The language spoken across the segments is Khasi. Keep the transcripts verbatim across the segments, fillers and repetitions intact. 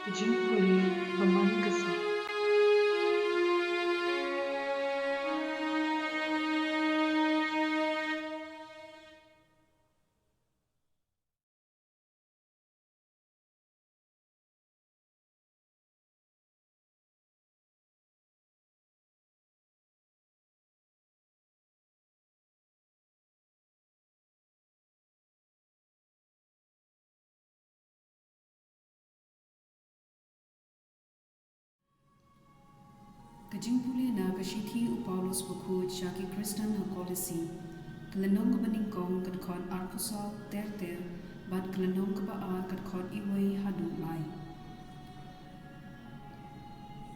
Ka jingpule ba man ka sngi. Ka jingpule na ka shithi u Paulus bakhuid sha ki Khristan ha Kolosi. Ka lynnong kaba nyngkong, ka dkhot arphew saw ter ter, bad ka lynnong kaba ar, ka dkhot wei haduh lai.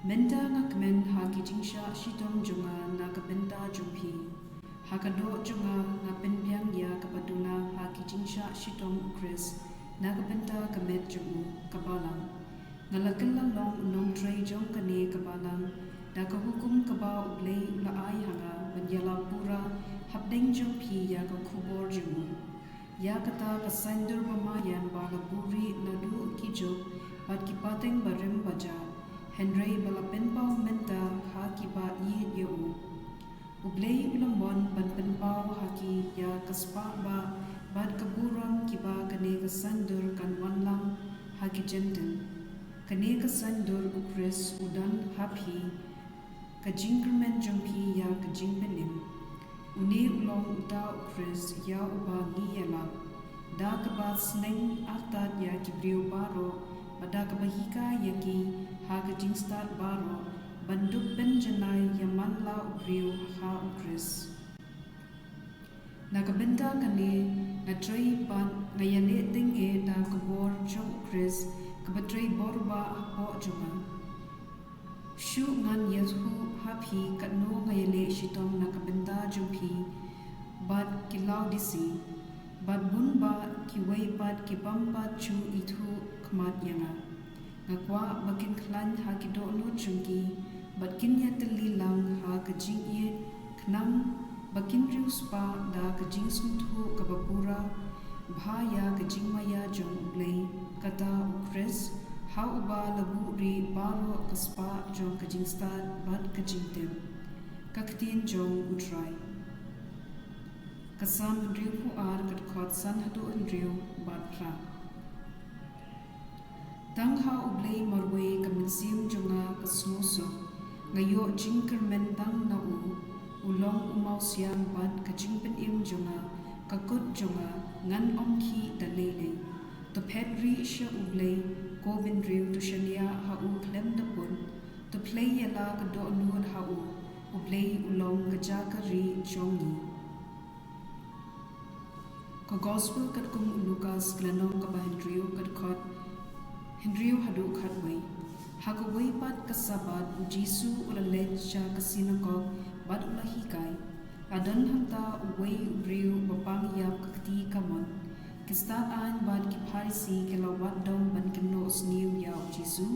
Mynta nga kmen ha ki jingshah shitom jong nga na ka bynta jong phi. Ha ka doh jong nga nga pynbiang ïa kaba duna ha ki jingshah shitom u Khrist na ka bynta ka met jong u, ka Balang. Nga la kylla long u nongtrei jong kane ka Balang da ka hukum kaba U Blei u la ai ha nga ban ïalam pura hapdeng jong phi ïa ka khubor jong u. Ïa kata ka saiñdur ba marjan ba la buhrieh naduh ki juk bad ki pateng barim bajar, hynrei ba la pynpaw mynta ha kiba ïeit ïa u. U Blei u la mon ban pynpaw ha ki ïa ka spah bah bad ka burom kiba kane ka saiñdur kan wanlang ha ki Jentil. Kane ka saiñdur u Khrist u don ha phi, ka jingkyrmen jong phi ïa ka jingpynim. Une u long uta u Khrist ïa uba ngi ïalap da kaba sneng artat ïa ki briew baroh, bad da kaba hikai ïa ki ha ka jingstad baroh ban dup pynjanai ïa man la u briew ha u Khrist. Na ka bynta kane nga trei bad nga ïaleh tyngeh da ka bor jong u Khrist kaba trei bor bah hapoh jong nga. Shu ngan ïathuh ha phi katno nga ïaleh shitom na ka bynta jong phi bad ki Laodisi, bad bun bah kiwei pat ki bym pat ju ithuh khmat ïa nga. Nga kwah ba kin khlaiñ ha ki dohnud jong ki bad kin ïatylli lang ha ka jingïeit, khnang ba kin riewspah da ka jingsngewthuh kaba pura bha ïa ka jingmaïa jong U Blei, kata u Khrist, ha uba la buhrieh baroh ka spah jong ka jingstad bad ka jingtip. Ka ktien jong U Trai. Ka Salm hynriewphew ar, ka dkhot san haduh hynriew bad phra. Tang ha U Blei marwei ka mynsiem jong nga ka sngewsuk. Nga ïoh jingkyrmen tang na u. U long u mawsiang bad ka jingpynim jong nga, ka kut jong nga, ngan ym khih da lei lei. To phet rieh sha U Blei, ko bynriew, to shaniah ha u khlem da pud. To plie ïa la ka dohnud ha u. U Blei u long ka jaka rieh jong ngi. Ka Gospel katkum u Lukas, ka lynnong kaba hynriew, ka dkhot hynriew haduh khatwei. Ha kawei pat ka Sabbath u Jisu u la leit sha ka sinagog bad u la hikai. La don hangta uwei u briew uba pang ïap ka kti kamon. Ki stad aiñ bad ki Pharisi ki la wad dom ban kynnoh sniew ïa u Jisu,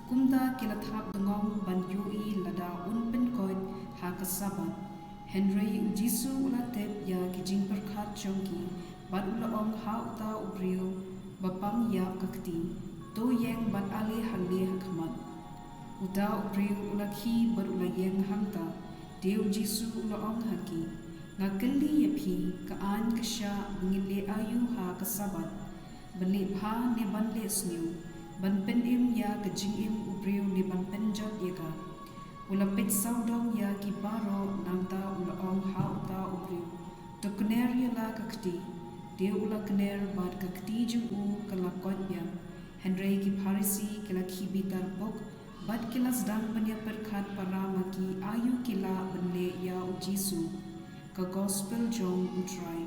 kumta ki la thap dngong ban ïohi lada un pynkoit ha ka Sabbath. Hynrei u Jisu u la tip ïa ki jingpyrkhat jong ki, bad u la ong ha uta u briew ba pang ïap ka kti, to ïeng bad ale hangne ha khmat. Uta u briew u la khie bad u la ïeng hangta. Te u Jisu u la ong ha ki, nga kylli ïa phi, ka aiñ ka shah ba ngin leh aïu ha ka Sabbath? Ban leh bha ne ban leh sniew? Ban pynim ïa ka jingim u briew ne ban pynjot ïa ka? U la peit sawdong ïa ki baroh, nangta u la ong ha uta u briew, to kner ïa la ka kti. Te u la kner bad ka kti jong u ka la koit biang. Hynrei ki Pharisi ki la khie bitar bok bad ki la sdang ban ïapyrkhat para ma ki aïu ki lah ban leh ïa u Jisu. Ka Gospel jong U Trai.